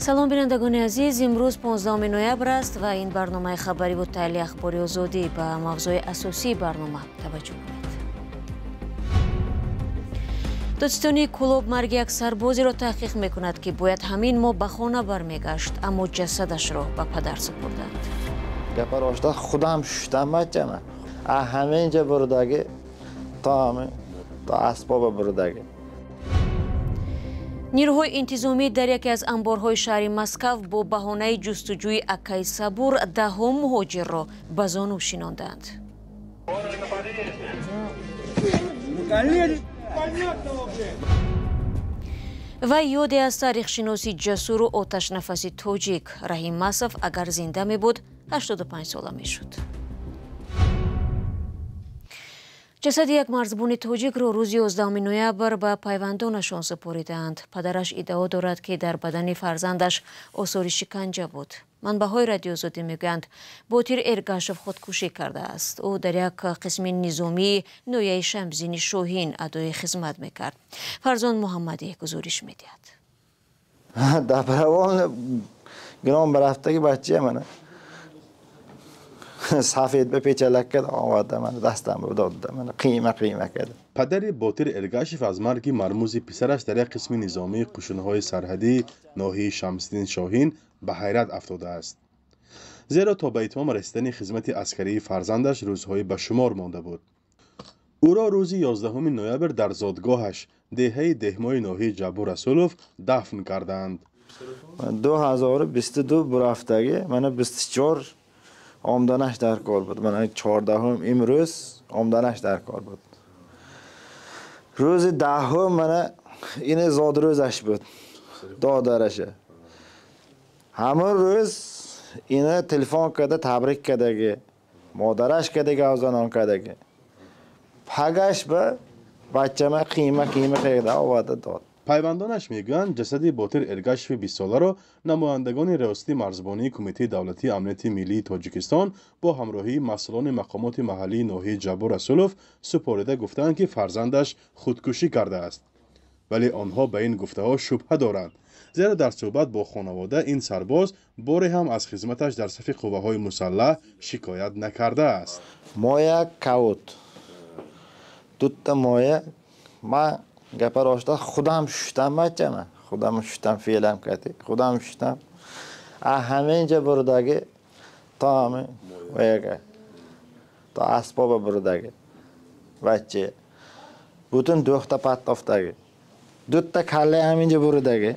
Салом, бинандагони азиз. Имрӯз 15 ноябр аст ва ин барномаи хабариву таҳлили Ахбори Озодӣ. Ба мавзӯи асосии барнома таваҷҷӯҳ кунед. Додситонии Кӯлоб марги як сарбозиро таҳқиқ мекунад, ки бояд ҳамин моҳ ба хона бармегашт, аммо ҷасадашро ба падар супурданд. Гапарошта худам шуштам бачама. Ҳамин ҷа бурдаги то асбоба бурдаги. Нирӯҳои интизомӣ дар яке аз анборҳои шаҳри Москав бо баҳонаи ҷустуҷӯи акаи Сабур даҳҳо муҳоҷирро ба зону шинонданд. Ва ёде аз таърихшиноси ҷасуру оташнафаси тоҷик Раҳим Масов агар зинда мебуд, 85 сола мешуд. Ҷасади як марзбони тоҷикро рӯзи 11 ноябр ба пайвандонашон супоридаанд. Падараш иддао дорад, ки дар бадани фарзандаш осори шиканҷа буд. Манбаъҳои Радиоозодӣ мегӯянд, Ботир Эргашев худкушӣ кардааст. Ӯ дар як қисми низомии ноҳияи Шамсиддини Шоҳин адои хизмат мекард. Фарзон Муҳаммадӣ гузориш медиҳад. Добровольно гиром барафтаги бача мана сафед ба печалак кард, оварда мана дастам дод, мана қийма қийма кард. Падари Ботир Эргашев аз марги мармузи писараш дар як қисми низомии қушунҳои сарҳадии ноҳияи Шамсиддин Шоҳин ба ҳайрат афтодааст, зеро то ба итмом расидани хизмати аскарии фарзандаш рӯзҳои ба шумор монда буд. Ӯро рӯзи 11 ноябр дар зодгоҳаш, деҳаи Деҳмои ноҳияи Ҷаббор Расулов, дафн кардаанд. 2022 бурафтаги, мана 24 омданаш дар кор буд. Мана 14 имрӯз омданаш дар кор буд. Рӯзи 10 мана ини зодрӯзаш буд, додараша. Ҳамон рӯз ина телефон карда табрик кардаги, модараш кардаги, авзанон кардаги. Пагаш ба бачама қийма қийма карда оварда дод. Пайвандонаш мегӯянд, ҷасади Ботир Эргашеви 20соларо намояндагони Риёсати марзбонии Кумитаи давлатии амнияти миллии Тоҷикистон бо ҳамроҳии масъулони мақомоти маҳаллии ноҳияи Ҷаббор Расулов супорида гуфтаанд, ки фарзандаш худкушӣ кардааст. Вале онҳо ба ин гуфтаҳо шубҳа доранд, зеро дар суҳбат бо хонавода ин сарбоз боре ҳам аз хизматаш дар сафи қувваҳои мусаллаҳ шикоят накардааст. Моя кавут дутта моя ма гапарошта худам шуштам бачама, худам шуштам, феълам кати худам шуштам. Ҳамин ҷа бурдаги то ҳамин ваяга то асбоба бурдаги бача бутун дӯхта паттофтаги, дутта калла ҳамин ҷа буридаги,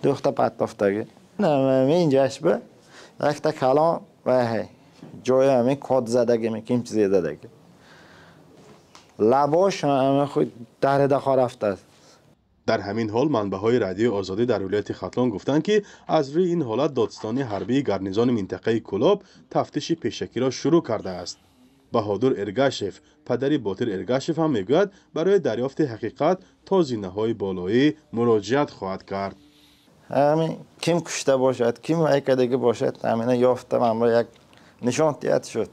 дӯхта паттофтаги. Ҳамин ҷаш ба якта калон вай ҷои ҳамин код задаги, ким чизе задаги. Лабош худ дарида рафтааст. Дар ҳамин ҳол манбаъҳои Радиои Озодӣ дар вилояти Хатлон гуфтанд, ки аз рӯи ин ҳолат додситонии ҳарбии гарнизони минтақаи Кӯлоб тафтиши пешакиро шурӯъ кардааст. Баҳодур Эргашев, падари Ботир Эргашев ҳам мегӯяд, барои дарёфти ҳақиқат то зинаҳои болоӣ муроҷиат хоҳад кард. Ҳамин ким кушта бошад, ким айкадаги бошад, ҳамина ёфта ман як нишон диҳад шуд.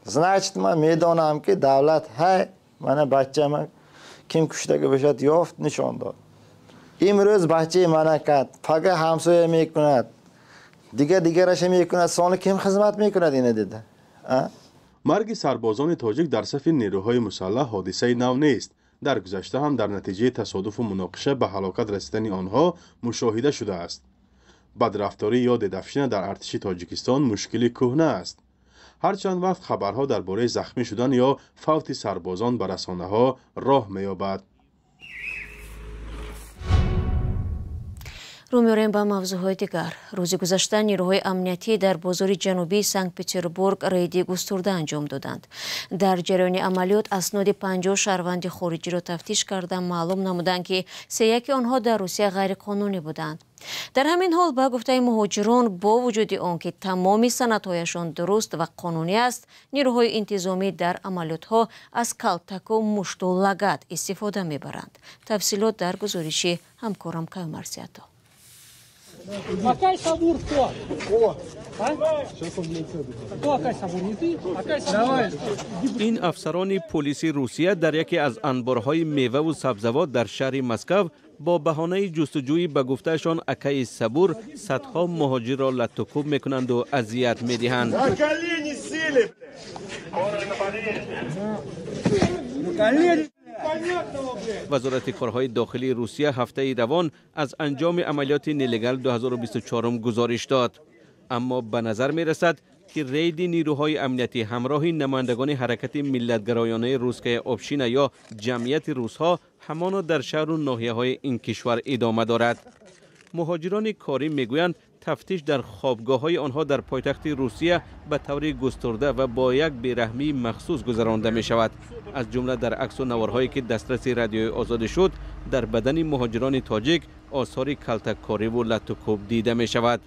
Значит, ман медонам, ки давлат ҳай мана бачама ким куштаги бошад ёфт, нишон дод. Имрӯз бачаи мана кард, пага ҳамсоя мекунад, дига дигараша мекунад, сони ким хизмат мекунад ина дида? Марги сарбозони тоҷик дар сафи нерӯҳои мусаллаҳ ҳодисаи нав нест. Дар гузашта ҳам дар натиҷаи тасодуфу муноқиша ба ҳалокат расидани онҳо мушоҳида шудааст. Бадрафторӣ ё дедавщина дар артиши Тоҷикистон мушкили кӯҳна аст. Ҳарчанд вақт хабарҳо дар бораи захмӣ шудан ё фавти сарбозон ба расонаҳо роҳ меёбад. Рӯ меорем ба мавзӯъҳои дигар. Рӯзи гузашта нирӯҳои амниятӣ дар бозори ҷанубии Санкт-Петербург рейди густурда анҷом доданд. Дар ҷараёни амалиёт асноди 50 шаҳрванди хориҷиро тафтиш карда маълум намуданд, ки сеяки онҳо дар Русия ғайриқонунӣ буданд. Дар ҳамин ҳол ба гуфтаи муҳоҷирон, бо вуҷуди он ки тамоми санадҳояшон дуруст ва қонунӣ аст, нирӯҳои интизомӣ дар амалиётҳо аз калтаку мушту лагат истифода мебаранд. Тафсилот дар гузориши ҳамкорам Каюмарсиято. Акай Сабур кто? А? Кто Акай Сабур? Не ты? Акай Сабур. Ин афсарони полиси Русия дар яке аз анборҳои меваву сабзавот дар шаҳри Москав Бо баҳонаи ҷустуҷӯӣ ба гуфтаашон акаи Сабур садҳо муҳоҷирро латтукӯб мекунанду азият медиҳанд. Вазорати корҳои дохилии Русия ҳафтаи равон аз анҷоми амалиёти «Нелегал 2024» гузориш дод. Аммо ба назар мерасад, ки рейди нирӯҳои амниятӣ ҳамроҳи намояндагони ҳаракати миллатгароёнаи «Русская община» ё ҷамъияти русҳо ҳамоно дар шаҳру ноҳияҳои ин кишвар идома дорад. Муҳоҷирони корӣ мегӯянд, тафтиш дар хобгоҳҳои онҳо дар пойтахти Русия ба таври густурда ва бо як бераҳмии махсус гузаронда мешавад. Аз ҷумла дар аксу наворҳое, ки дастраси Радиои Озодӣ шуд, дар бадани муҳоҷирони тоҷик осори калтаккориву латтукӯб дида мешавад.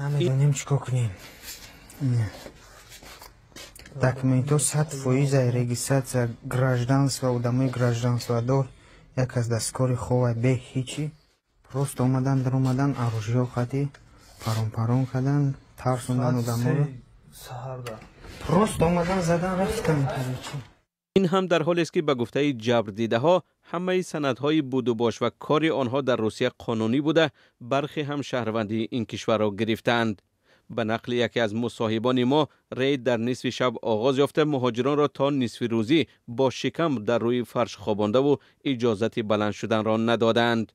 Намедонем, чӣ кор кунем. Документҳо 100%-а, регистрация гражданства, одамои гражданстводор, як аз дасткори хова бе ҳичи. Просто омадан, даромадан, оружиё хати парон парон кардан, тарсондан одаморо. Просто омадан, задан, рафтан. Ин ҳам дар ҳолест, ки ба гуфтаи ҷабрдидаҳо, ҳамаи санадҳои будубош ва кори онҳо дар Русия қонунӣ буда, бархе ҳам шаҳрвандии ин кишварро гирифтаанд. Ба нақли яке аз мусоҳибони мо, рейд дар нисфи шаб оғоз ёфта, муҳоҷиронро то нисфи рӯзӣ бо шикам дар рӯи фарш хобондаву иҷозати баланд шуданро надодаанд.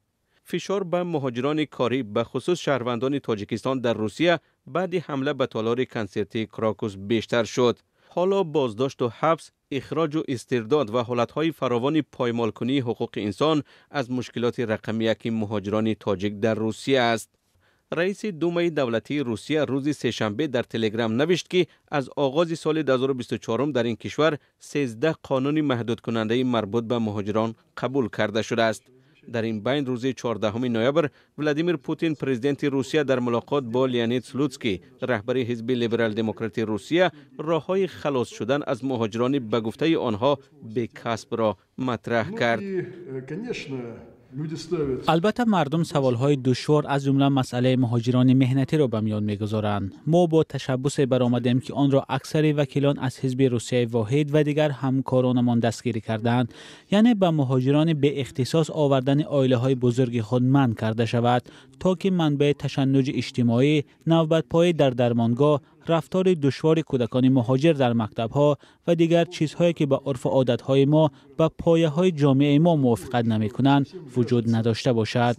Фишор ба муҳоҷирони корӣ, ба хусус шаҳрвандони Тоҷикистон дар Русия, баъди ҳамла ба толори консертии «Крокус» бештар шуд. Ҳоло боздошту ҳабс, ихроҷу истирдод ва ҳолатҳои фаровони поймолкунии ҳуқуқи инсон аз мушкилоти рақами яки муҳоҷирони тоҷик дар Русия аст. Раиси Думаи давлатии Русия рӯзи сешанбе дар Телеграм навишт, ки аз оғози соли 2024 дар ин кишвар 13 қонуни маҳдудкунандаи марбут ба муҳоҷирон қабул карда шудааст. Дар ин байн, рӯзи 14 ноябр Владимир Путин, президенти Русия, дар мулоқот бо Леонид Слуцкий, раҳбари ҳизби Либерал-демократи Русия, роҳҳои халос шудан аз муҳоҷирони ба гуфтаи онҳо бекасбро матраҳ кард. Албатта, мардум саволҳои душвор, аз ҷумла масъалаи муҳоҷирони меҳнатиро ба миён мегузоранд. Мо бо ташаббусе баромадем, ки онро аксари вакилон аз ҳизби Русияи воҳид ва дигар ҳамкоронамон дастгирӣ карданд, яъне ба муҳоҷирони беихтисос овардани оилаҳои бузурги худ манъ карда шавад, то ки манбаи ташаннуҷи иҷтимоӣ, навбатпоӣ дар дармонгоҳ, рафтори душвори кӯдакони муҳоҷир дар мактабҳо ва дигар чизҳое, ки ба урфу одатҳои мо, ба пояҳои ҷомеаи мо мувофиқат намекунанд, вуҷуд надошта бошад.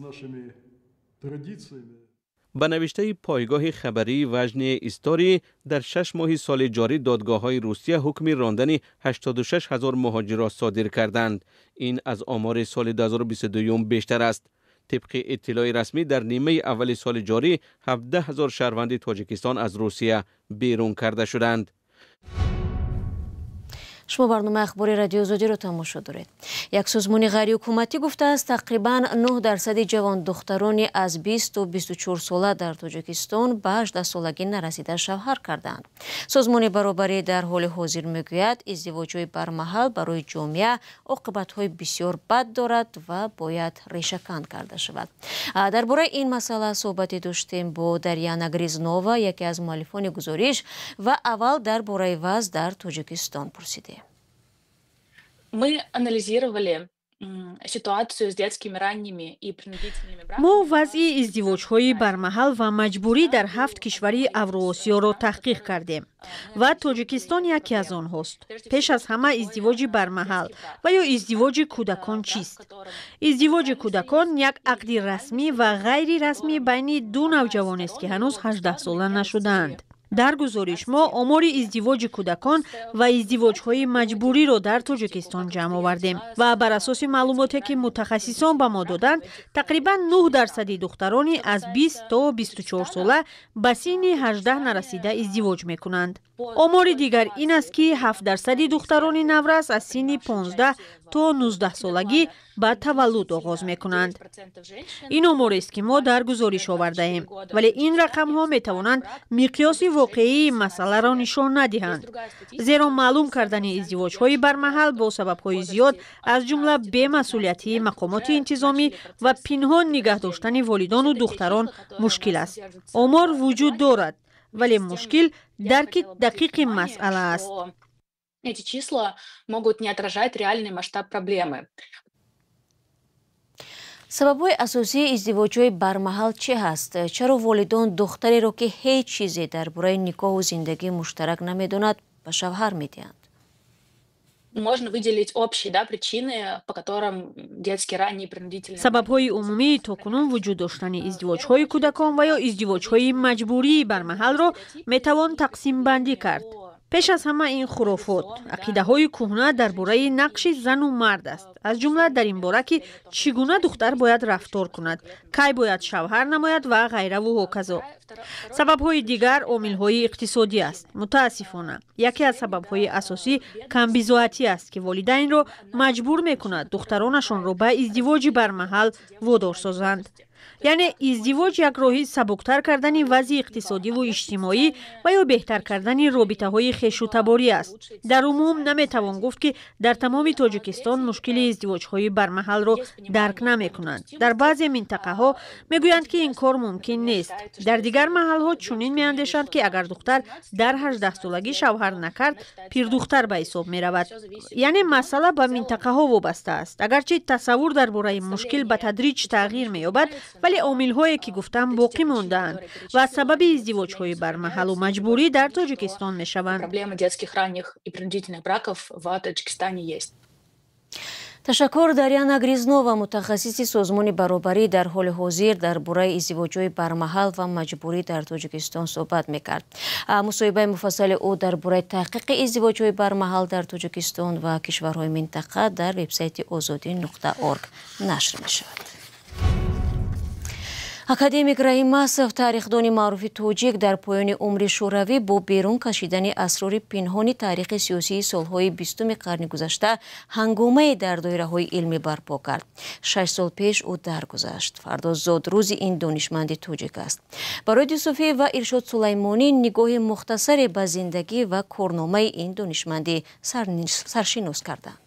Ба навиштаи пойгоҳи хабарии «Важные истории», дар 6 моҳи соли ҷорӣ додгоҳҳои Русия ҳукми рондани 86 ҳазор муҳоҷирро содир карданд. Ин аз омори соли 2022 бештар аст. Тибқи иттилои расмӣ, дар нимаи аввали соли ҷорӣ 17 ҳазор шаҳрванди Тоҷикистон аз Русия берун карда шуданд. Шумо барномаи ахбори Радиои Озодиро тамошо доред. Як созмони ғайриҳукуматӣ гуфтааст, тақрибан 9 дарсади ҷавондухтарони аз 20 то 24 сола дар Тоҷикистон ба 18 солагӣ нарасида шавҳар кардаанд. Созмони Баробарӣ дар ҳоли ҳозир мегӯяд, издивоҷҳои бармаҳал барои ҷомеа оқибатҳои бисёр бад дорад ва бояд решакан карда шавад. Дар бораи ин масъала суҳбате доштем бо Дарьяна Грязнова, яке аз муаллифони гузориш, ва аввал дар бораи вазъ дар Тоҷикистон пурсидем. Мы анализировали ситуацию с детскими ранними и принудительными браками. Мо вазъи издивоҷҳои бармаҳал ва маҷбурӣ дар ҳафт кишвари Авроосиёро таҳқиқ кардем ва Тоҷикистон яке аз онҳост. Пеш аз ҳама, издивоҷи бармаҳал ва ё издивоҷи кӯдакон чист? Издивоҷи кӯдакон як ақди расмӣ ва ғайрирасмӣ байни ду навҷавонест, ки ҳанӯз 18сола нашудаанд. Дар гузориш мо омори издивоҷи кӯдакон ва издивоҷҳои маҷбуриро дар Тоҷикистон ҷамъ овардем ва бар асоси маълумоте, ки мутахассисон ба мо доданд, тақрибан 9 дарсади духтарони аз 20 то 24 сола ба синни 18 нарасида издивоҷ мекунанд. Омори дигар ин аст, ки 7 дарсади духтарони наврас аз синни 15 то 19 солагӣ ба таваллуд оғоз мекунанд. Ин оморест, ки мо дар гузориш овардаем, вале ин рақамҳо метавонанд миқёси воқеии масъаларо нишон надиҳанд, зеро маълум кардани издивоҷҳои бармаҳал бо сабабҳои зиёд, аз ҷумла бемасъулиятии мақомоти интизомӣ ва пинҳон нигаҳ доштани волидону духтарон, мушкил аст. Омор вуҷуд дорад, вале мушкил дарки дақиқи масъала аст. Эти числа могут не отражать реальный масштаб проблемы. Сабабҳои асосии издивоҷҳои бармаҳал чӣ ҳаст? Чаро волидон духтареро, ки ҳеҷ чизе дар бораи никоҳу зиндагии муштарак намедонад, ба шавҳар медиҳанд? Можно выделить общие, да, причины, по которым детские ранние принудительные. Сабабҳои умумии то кунун вуҷуд доштани издивоҷҳои кӯдакон ва ё издивоҷҳои маҷбурии бармаҳалро метавон тақсимбандӣ кард. Пеш аз ҳама ин хурофот, ақидаҳои кӯҳна дар бораи нақши зану мард аст, аз ҷумла дар ин бора, ки чӣ гуна духтар бояд рафтор кунад, кай бояд шавҳар намояд ва ғайраву ҳоказо. Сабабҳои дигар омилҳои иқтисодӣ аст. Мутаассифона, яке аз сабабҳои асосӣ камбизоатӣ аст, ки волидайнро маҷбур мекунад духтаронашонро ба издивоҷи бармаҳал водор созанд. Яъне издивоҷ як роҳи сабуктар кардани вазъи иқтисодиву иҷтимоӣ ва ё беҳтар кардани робитаҳои хешутаборӣ аст. Дар умум наметавон гуфт, ки дар тамоми Тоҷикистон мушкили издивоҷҳои бармаҳалро дарк намекунанд. Дар баъзе минтақаҳо мегӯянд, ки ин кор мумкин нест. Дар дигар маҳалҳо чунин меандешанд, ки агар духтар дар 18-солагӣ шавҳар накард, пирдухтар ба ҳисоб меравад. Яъне масъала ба минтақаҳо вобаста аст. Агарчи тасаввур дар бораи мушкил ба тадриҷ тағйир меёбад, вале омилҳое, ки гуфтам, боқӣ мондаанд ва сабаби издивоҷҳои бармаҳалу маҷбурӣ дар Тоҷикистон мешаванд. Проблемы детских ранних и принудительных браков в Таджикистане есть. Ташаккур. Дарьяна Грязнова, мутахассиси созмони Баробарӣ, дар ҳоли ҳозир дар бораи издивоҷҳои бармаҳал ва маҷбурӣ дар Тоҷикистон суҳбат мекард. Мусоҳибаи муфассали ӯ дар бораи таҳқиқи издивоҷҳои бармаҳал дар Тоҷикистон ва кишварҳои минтақа дар вебсайти озодӣ.орг нашр мешавад. Академик Раҳим Масов, тарихдони маъруфи тоҷик, дар поёни умри шӯравӣ бо берун кашидани асрори пинҳони таърихи сиёсии солҳои 20-уми қарни гузашта ҳангомае дар доираҳои илмӣ барпо кард. 6 сол пеш ӯ даргузашт. Фардо зодрӯзи ин донишманди тоҷик аст. Барои Юсуфӣ ва Иршод Сулаймонӣ нигоҳи мухтасаре ба зиндагӣ ва корномаи ин донишманди саршинос карданд.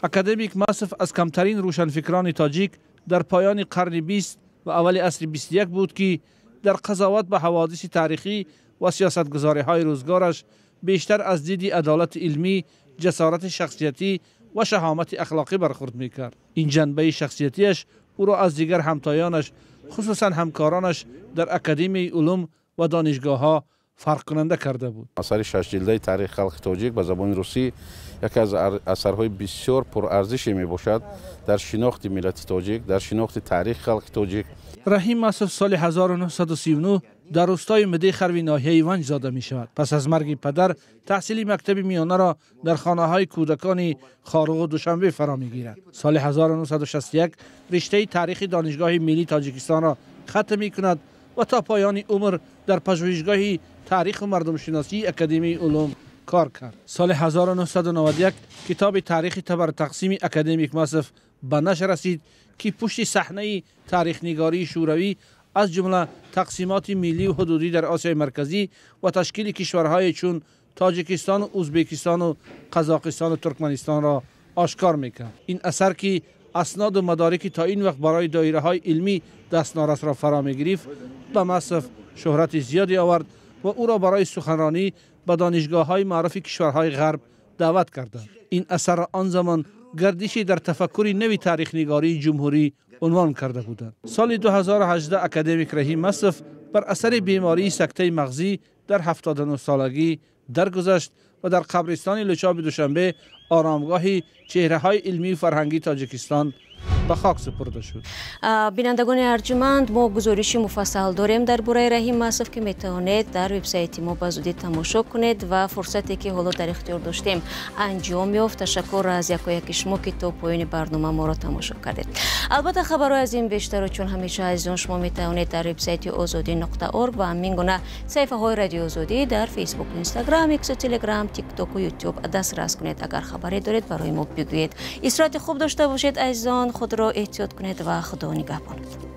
Академик Масов аз камтарин рӯшанфикрони тоҷик дар поёни қарни 20 ва аввали асри 21 буд, ки дар қазоват ба ҳаводиси таърихӣ ва сиёсатгузориҳои рӯзгораш бештар аз диди адолати илмӣ, ҷасорати шахсиятӣ ва шаҳомати ахлоқӣ бархурд мекард. Ин ҷанбаи шахсиятиаш ӯро аз дигар ҳамтоёнаш, хусусан ҳамкоронаш дар Академияи улум ва донишгоҳҳо фарқкунанда карда буд. Асари шашҷилдаи «Таърихи халқи тоҷик» ба забони русӣ яке аз асарҳои бисёр пурарзише мебошад дар шинохти миллати тоҷик, дар шинохти таърихи халқи тоҷик. Раҳим Масов соли 1939 дар рустои Мидехарви ноҳияи Ванҷ зода мешавад. Пас аз марги падар таҳсили мактаби миёнаро дар хонаҳои кӯдакони Хоруғу Душанбе фаро мегирад. Соли 1961 риштаи таърихи Донишгоҳи миллии Тоҷикистонро хатм мекунад ва то поёни умр дар пажӯҳишгоҳи таъриху мардумшиносии Академияи улум кор кард. Соли 1991 китоби «Таърихи табартақсими академик Масов» ба нашр расид, ки пушти саҳнаи таърихнигории шӯравӣ, аз ҷумла тақсимоти миллию ҳудудӣ дар Осиёи Марказӣ ва ташкили кишварҳое чун Тоҷикистону Ӯзбекистону Қазоқистону Туркманистонро ошкор мекард. Ин асар, ки асноду мадорики то ин вақт барои доираҳои илмӣ дастнорасро фаро мегирифт, ба Масов шӯҳрати зиёде овард ва ӯро барои суханронӣ ба донишгоҳҳои маъруфи кишварҳои ғарб даъват карданд. Ин асарро он замон гардиши дар тафаккури нави таърихнигории ҷумҳурӣ унвон карда буданд. Соли 2018 академик Раҳим Масов бар асари бемории сактаи мағзӣ дар 79 солагӣ даргузашт ва дар қабристони Лучоби Душанбе, оромгоҳи чеҳраҳои илмию фарҳангии Тоҷикистон, ба хок супурда шуд. Бинандагони арҷуманд, мо гузориши муфассал дорем дар бораи Раҳим Масов, ки метавонед дар вебсайти мо ба зудӣ тамошо кунед. Ва фурсате, ки ҳоло дар ихтиёр доштем, анҷом ёфт. Ташаккур аз якояки шумо, ки то поёни барнома моро тамошо кардед. Албатта, хабарҳои аз ин бештарро, чун ҳамеша, азизон, шумо метавонед дар вебсайти озодӣ.орг ва ҳамин гуна саҳифаҳои Радиои Озодӣ дар Фейсбук, Инстаграм, Иксу, Телеграм, Тиктоку Ютуб дастрас кунед. Агар хабаре доред, барои мо бигӯед. Истироҳати хуб дошта бошед, азизон, худро эҳтиёт кунед ва Худо нигаҳбонатон.